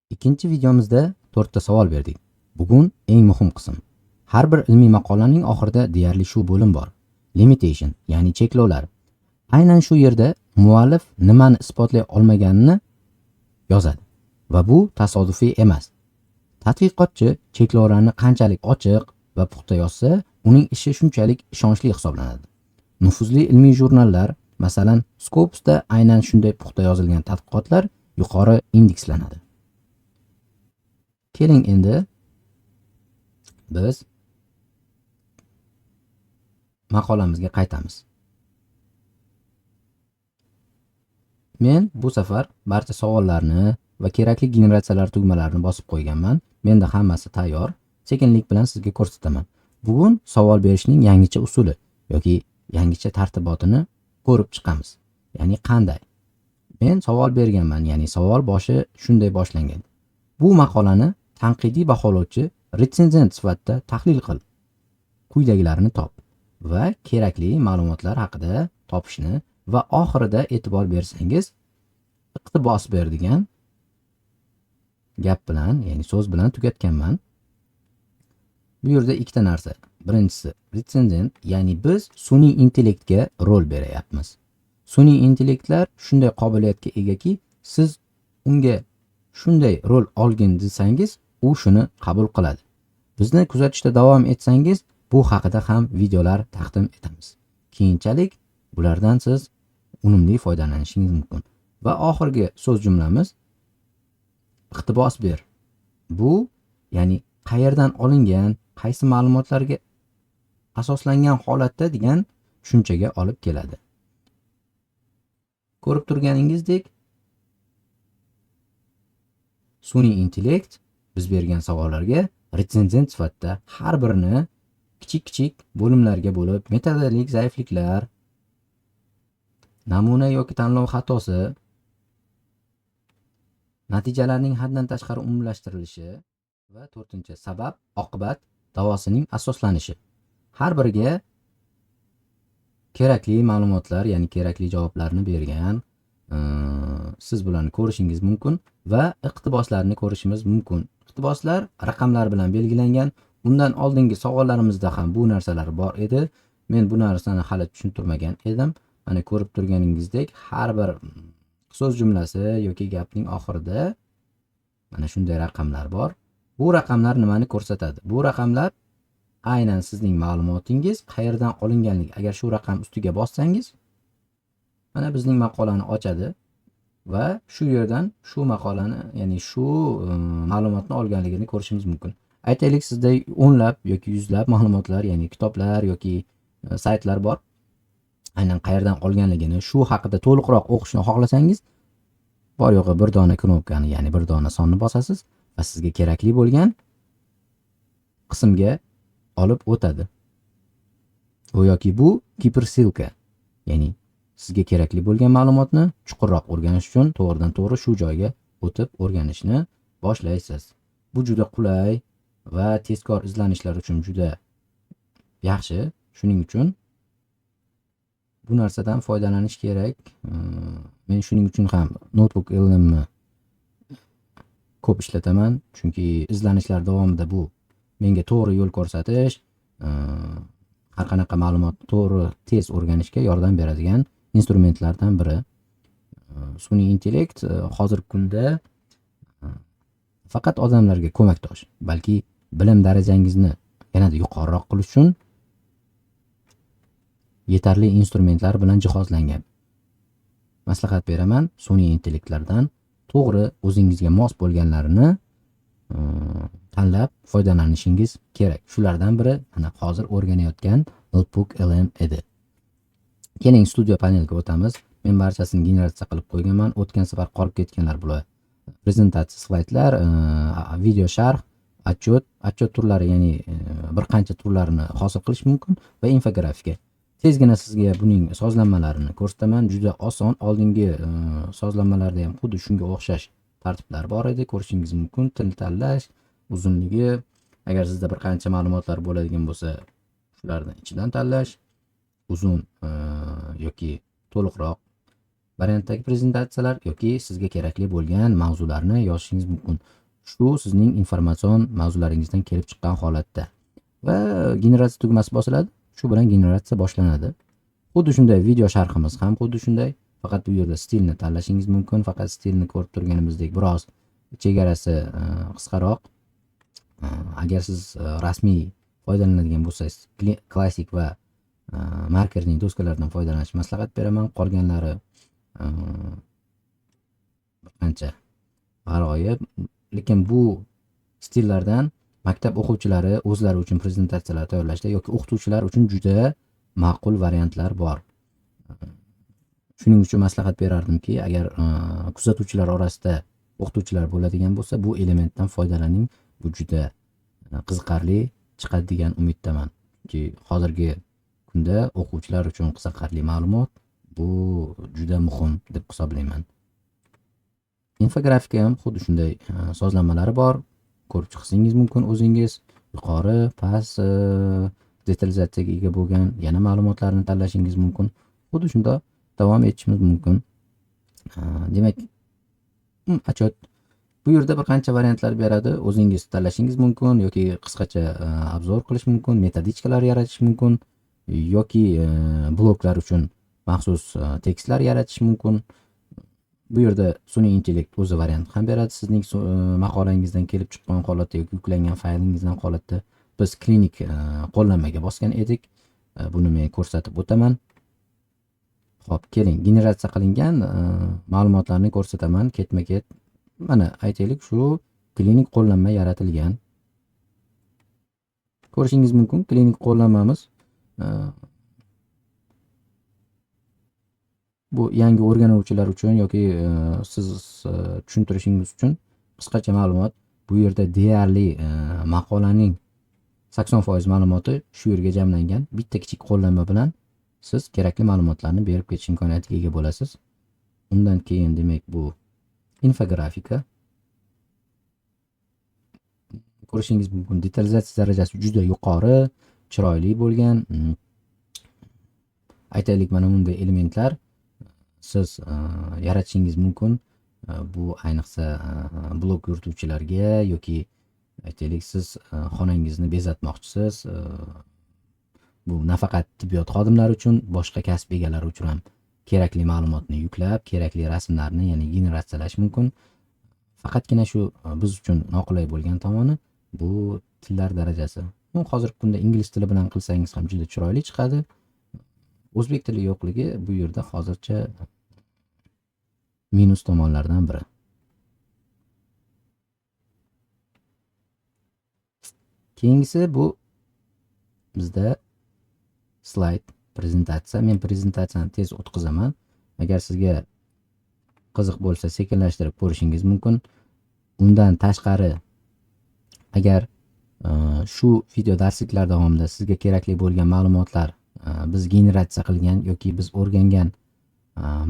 Ikkinchi videomizda 4 ta savol berdik. Bugun eng muhim qism. Har bir ilmiy maqolaning oxirida deyarli shu bo'lim bor. Limitation, ya'ni cheklovlar. Aynan shu yerda muallif nimani isbotlay olmaganini yozadi va bu tasodifiy emas. Tadqiqotchi cheklovlarni qanchalik ochiq va puxta yozsa, uning ishi shunchalik ishonchli hisoblanadi. Nufuzli ilmiy jurnallar, masalan, Scopusda aynan shunday puxta yozilgan tadqiqotlar yuqori indekslanadi. Keling, endi biz maqolamizga qaytamiz. Men bu safar barcha savollarni va kerakli generatsiyalar tugmalarini bosib qo'yganman. Menda hammasi tayyor. Sekinlik bilan sizga ko'rsataman. Bugun savol berishning yangicha usuli yoki yangicha tartibotini ko'rib chiqamiz. Ya'ni qanday? Men savol berganman, ya'ni savol boshi shunday boshlangan. Bu maqolani tanqidiy baholovchi retsenzent sifatida tahlil qil. Quyidagilarni top va kerakli ma'lumotlar haqida topishni va oxirida e'tibor bersangiz iqtibos ber degan gap bilan, ya'ni so'z bilan tugatganman. Bu yerda ikkita narsa. Birinchisi retsenzent, ya'ni biz sun'iy intellektga rol beryapmiz. Sun'iy intellektlar shunday qobiliyatga egaki, siz unga shunday rol olgin desangiz, u shuni qabul qiladi. Bizni kuzatishda davom etsangiz, bu haqida ham videolar taqdim etamiz. Keyinchalik bulardan siz unumli foydalanishingiz mumkin. Va oxirgi so'z jumlamiz iqtibos ber. Bu, ya'ni qayerdan olingan, qaysi ma'lumotlarga asoslangan holatda degan tushunchaga olib keladi. Ko'rib turganingizdek, sun'iy intellekt biz bergan savollarga retsenzent sifatida har birini kichik-kichik bo'limlarga bo'lib, metodik zaifliklar, namuna yoki tanlov xatosi, natijalarning haddan tashqari umumlashtirilishi va to'rtinchi sabab, oqibat davosining asoslanishi. Har biriga kerakli ma'lumotlar, ya'ni kerakli javoblarni bergan. Siz bularni ko'rishingiz mumkin va iqtiboslarni ko'rishimiz mumkin. Iqtiboslar raqamlar bilan belgilangan. Undan oldingi savollarimizda ham bu narsalar bor edi. Men bu narsani hali tushuntirmagan edim. Mana ko'rib turganingizdek, har bir so'z jumlasi yoki gapning oxirida mana shunday raqamlar bor. Bu raqamlar nimani ko'rsatadi? Bu raqamlar aynan sizning ma'lumotingiz qayerdan olinganligi. Agar shu raqam ustiga bossangiz, mana bizning maqolani ochadi va shu yerdan shu maqolani, ya'ni shu ma'lumotni olganligini ko'rishimiz mumkin. Aytaylik, sizda o'nlab yoki yuzlab ma'lumotlar, ya'ni kitoblar yoki saytlar bor. Aynan qayerdan olganligini, shu haqida to'liqroq o'qishni xohlasangiz, bor yo'g'i bir dona knopkani, ya'ni bir dona sonni bosasiz va sizga kerakli bo'lgan qismga olib o'tadi. Bu yoki bu gipersilka, ya'ni sizga kerakli bo'lgan ma'lumotni chuqurroq o'rganish uchun to'g'ridan to'g'ri shu joyga o'tib o'rganishni boshlaysiz. Bu juda qulay va tezkor izlanishlar uchun juda yaxshi. Shuning uchun bu narsadan foydalanish kerak. Men shuning uchun ham Notebook LMni ko'p ishlataman, chunki izlanishlar davomida bu menga to'g'ri yo'l ko'rsatish, har qanaqa ma'lumotni to'g'ri tez o'rganishga yordam beradigan instrumentlardan biri. Sun'iy intellekt hozirgi kunda faqat odamlarga ko'makdosh, balki bilim darajangizni yanada yuqoriroq qilish uchun yetarli instrumentlar bilan jihozlangan. Maslahat beraman, sun'iy intellektlardan to'g'ri o'zingizga mos bo'lganlarini tanlab foydalanishingiz kerak. Shulardan biri mana hozir o'rganayotgan Notebook LM edi. Keling, studio panelga o'tamiz. Men barchasini generatsiya qilib qo'yganman. O'tgan safar qolib ketganlar bular. Prezentatsiya slaydlar, video sharh, отчет, отчет turlari, ya'ni bir qancha turlarini hosil qilish mumkin va infografika. Tezgina sizga buning sozlamalarini ko'rsataman. Juda oson. Oldingi sozlamalarda ham xuddi shunga o'xshash tartiblar bor edi. Ko'rishingiz mumkin. Til tanlash, uzunligi, agar sizda bir qancha ma'lumotlar bo'ladigan bo'lsa, shularni ichidan tanlash, uzun yoki to'liqroq variantdagi prezentatsiyalar yoki sizga kerakli bo'lgan mavzularni yozishingiz mumkin. Shu sizning informatsion mavzularingizdan kelib chiqqan holatda. Va generatsiya tugmasi bosiladi. Shu bilan generatsiya boshlanadi. Xuddi shunday video sharhimiz ham xuddi shunday. Faqat bu yerda stilni tanlashingiz mumkin. Faqat stilni ko'rib turganimizdek biroz chegarasi qisqaroq. Agar siz rasmiy foydalanadigan bo'lsangiz, klassik va markerning doskalardan foydalanishni maslahat beraman. Qolganlari bir qancha g'aroyib, lekin bu stillardan maktab o'quvchilari o'zlari uchun prezentatsiyalar tayyorlashda yoki o'qituvchilar uchun juda ma'qul variantlar bor. Shuning uchun maslahat berardimki, agar kuzatuvchilar orasida o'qituvchilar bo'ladigan bo'lsa, bu elementdan foydalaning. Bu juda qiziqarli chiqadi degan umiddaman. Chunki hozirgi kunda o'quvchilar uchun qiziqarli ma'lumot bu juda muhim deb hisoblayman. Infografika ham xuddi shunday sozlamalari bor. Ko'rib chiqishingiz mumkin o'zingiz. Yuqori, past detalizatsiyaga ega bo'lgan yana ma'lumotlarni tanlashingiz mumkin. Xuddi shunda davom etishimiz mumkin. Demak, отчет bu yerda bir qancha variantlar beradi. O'zingiz tanlashingiz mumkin yoki qisqacha obzor qilish mumkin, metodichkalar yaratish mumkin yoki bloglar uchun maxsus tekstlar yaratish mumkin. Bu yerda sun'iy intellekt o'zi variant ham beradi. Sizning maqolangizdan kelib chiqqan holatda yoki yuklangan faylingizdan holatda biz klinik qo'llanmaga bosgan edik. Buni men ko'rsatib o'taman. Xo'p, keling, generatsiya qilingan ma'lumotlarni ko'rsataman ketma-ket. Mana aytaylik, shu klinik qo'llanma yaratilgan. Ko'rishingiz mumkin, klinik qo'llanmamiz. Bu yangi o'rganuvchilar uchun yoki siz tushuntirishingiz uchun qisqacha ma'lumot. Bu yerda deyarli maqolaning 80% ma'lumoti shu yerga jamlangan. Bitta kichik qo'llanma bilan siz kerakli ma'lumotlarni berib ketish imkoniyatiga ega bo'lasiz. Undan keyin demak bu infografika. Ko'rishingiz mumkin, detalizatsiya darajasi juda yuqori, chiroyli bo'lgan. Aytaylik, mana bunday elementlar siz yaratishingiz mumkin. Bu ayniqsa blog yurituvchilarga yoki aytaylik siz xonangizni bezatmoqchisiz. Bu nafaqat tibbiyot xodimlari uchun, boshqa kasb egalari uchun ham kerakli ma'lumotni yuklab, kerakli rasmlarni, ya'ni generatsiyalash mumkin. Faqatgina shu biz uchun noqulay bo'lgan tomoni bu tillar darajasi. Hozirgi kunda ingliz tili bilan qilsangiz ham juda chiroyli chiqadi. O'zbek tili yo'qligi bu yerda hozircha minus tomonlardan biri. Keyingisi bu bizda slayd prezentatsiya. Men prezentatsiyani tez o'tkazaman. Agar sizga qiziq bo'lsa, sekinlashtirib ko'rishingiz mumkin. Undan tashqari, agar shu video darsliklar davomida sizga kerakli bo'lgan ma'lumotlar, biz generatsiya qilgan yoki biz o'rgangan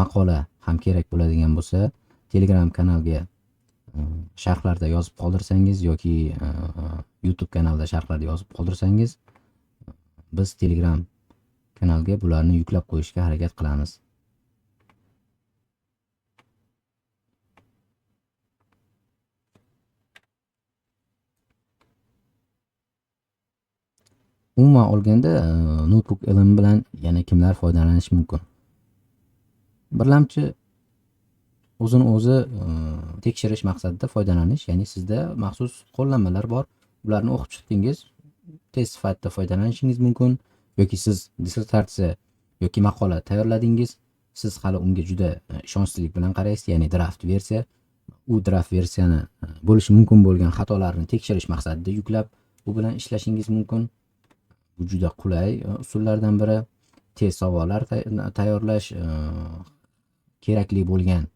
maqola ham kerak bo'ladigan bo'lsa, Telegram kanalga sharhlarda yozib qoldirsangiz yoki YouTube kanalda sharhlarda yozib qoldirsangiz, biz Telegram kanalga bularni yuklab qo'yishga harakat qilamiz. Umuman olganda, Notebook LM bilan yana kimlar foydalanishi mumkin? Birlamchi o'zini o'zi tekshirish maqsadida foydalanish, ya'ni sizda maxsus qo'llanmalar bor, ularni o'qib chiqdingiz, test sifatida foydalanishingiz mumkin yoki siz dissertatsiya yoki maqola tayyorladingiz, siz hali unga juda ishonchsizlik bilan qaraysiz, ya'ni draft versiya. U draft versiyani bo'lishi mumkin bo'lgan xatolarni tekshirish maqsadida yuklab, u bilan ishlashingiz mumkin. Bu juda qulay usullardan biri. Tez savollar tayyorlash, kerakli bo'lgan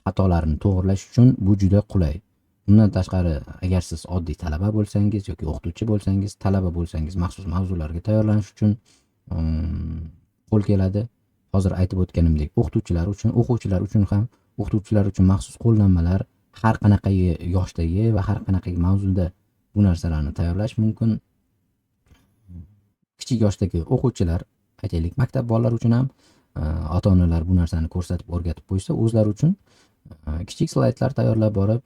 xatolarni to'g'rilash uchun bu juda qulay. Undan tashqari, agar siz oddiy talaba bo'lsangiz yoki o'qituvchi bo'lsangiz, talaba bo'lsangiz maxsus mavzularga tayyorlanish uchun qo'l keladi. Hozir aytib o'tganimdek, o'qituvchilar uchun, o'quvchilar uchun ham, o'qituvchilar uchun maxsus qo'llanmalar har qanaqa yoshdagi va har qanaqa mavzuda bu narsalarni tayyorlash mumkin. Kichik yoshdagi o'quvchilar, aytaylik, maktab bolalari uchun ham Ota-onalar bu narsani ko'rsatib, o'rgatib qo'ysa, o'zlari uchun kichik slaydlar tayyorlab borib,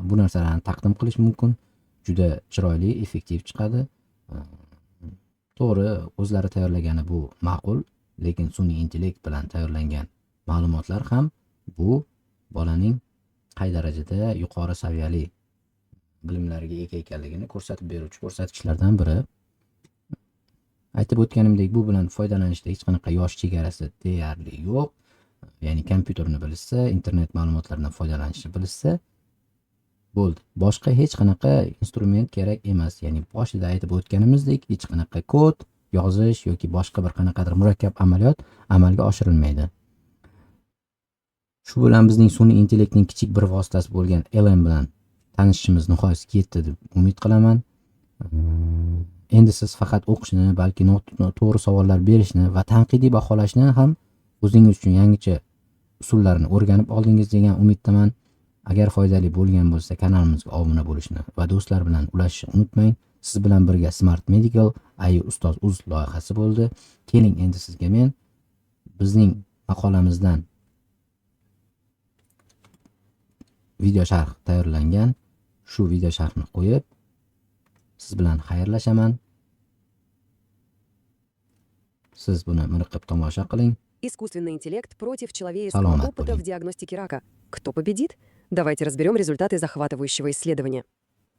bu narsalarni taqdim qilish mumkin. Juda chiroyli, effektiv chiqadi. To'g'ri, o'zlari tayyorlagani bu ma'qul, lekin sun'iy intellekt bilan tayyorlangan ma'lumotlar ham bu bolaning qay darajada yuqori saviyali bilimlarga ega ekanligini ko'rsatib beruvchi ko'rsatkichlardan biri. Aytib o'tganimdek, bu bilan foydalanishda hech qanaqa yosh chegarasi deyarli yo'q. Ya'ni kompyuterni bilishsa, internet ma'lumotlaridan foydalanishni bilishsa bo'ldi. Boshqa hech qanaqa instrument kerak emas. Ya'ni boshida aytib o'tganimizdek, hech qanaqa kod yozish yoki boshqa bir qanaqadir murakkab amaliyot amalga oshirilmaydi. Shu bilan bizning sun'iy intellektning kichik bir vositasi bo'lgan LM bilan tanishishimiz nihoyasiga yetdi deb umid qilaman. Endi siz faqat o'qishni, balki to'g'ri savollar berishni va tanqidiy baholashni ham o'zingiz uchun yangicha usullarni o'rganib oldingiz degan umiddaman. Agar foydali bo'lgan bo'lsa, kanalimizga obuna bo'lishni va do'stlar bilan ulashishni unutmang. Siz bilan birga Smart Medical AI Ustoz Uz loyihasi bo'ldi. Keling, endi sizga men bizning maqolamizdan video sharh tayyorlangan shu video sharhni qo'yib siz bilan xayrlashaman. Siz buni miriqib tomosha qiling. Искусственный интеллект против человеческого Salomat опыта bo'ling. в диагностике рака. Кто победит? Давайте разберем результаты захватывающего исследования.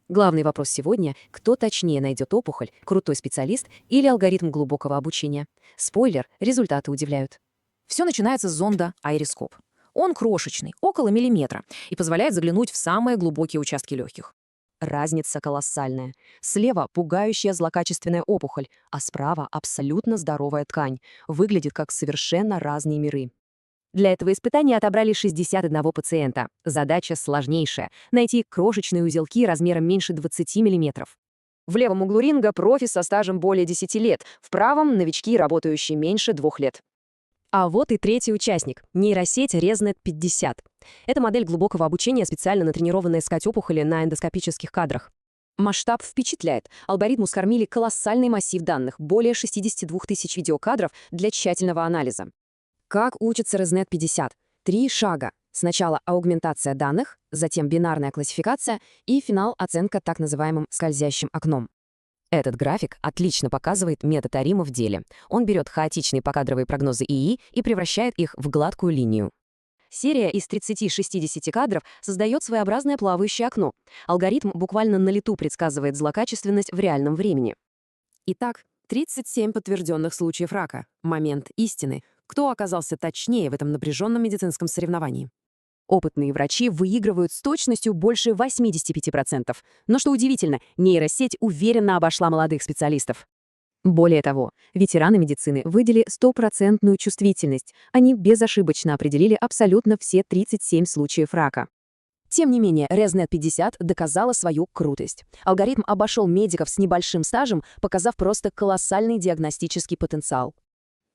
Главный вопрос сегодня – кто точнее найдет опухоль, крутой специалист или алгоритм глубокого обучения? Спойлер – результаты удивляют. Все начинается с зонда Айрископ. Он крошечный, около миллиметра, и позволяет заглянуть в самые глубокие участки легких. Разница колоссальная. Слева пугающая злокачественная опухоль, а справа абсолютно здоровая ткань. Выглядит как совершенно разные миры. Для этого испытания отобрали 61 пациента. Задача сложнейшая — найти крошечные узелки размером меньше 20 миллиметров. В левом углу ринга профи со стажем более 10 лет, в правом — новички, работающие меньше 2 лет. А вот и третий участник — нейросеть ResNet 50. Это модель глубокого обучения, специально натренированная искать опухоли на эндоскопических кадрах. Масштаб впечатляет. Алгоритму скормили колоссальный массив данных, более 62 тысяч видеокадров для тщательного анализа. Как учится ResNet 50? Три шага. Сначала аугментация данных, затем бинарная классификация и финал — оценка так называемым скользящим окном. Этот график отлично показывает метод ARIMA в деле. Он берет хаотичные покадровые прогнозы ИИ и превращает их в гладкую линию. Серия из 30-60 кадров создает своеобразное плавающее окно. Алгоритм буквально на лету предсказывает злокачественность в реальном времени. Итак, 37 подтвержденных случаев рака. Момент истины. Кто оказался точнее в этом напряженном медицинском соревновании? Опытные врачи выигрывают с точностью больше 85%. Но что удивительно, нейросеть уверенно обошла молодых специалистов. Более того, ветераны медицины выдали стопроцентную чувствительность. Они безошибочно определили абсолютно все 37 случаев рака. Тем не менее, ResNet 50 доказала свою крутость. Алгоритм обошел медиков с небольшим стажем, показав просто колоссальный диагностический потенциал.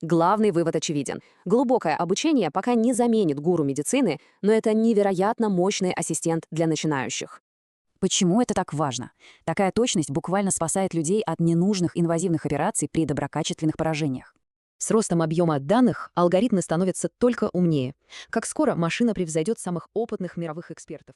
Главный вывод очевиден. Глубокое обучение пока не заменит гуру медицины, но это невероятно мощный ассистент для начинающих. Почему это так важно? Такая точность буквально спасает людей от ненужных инвазивных операций при доброкачественных поражениях. С ростом объема данных алгоритмы становятся только умнее. Как скоро машина превзойдет самых опытных мировых экспертов?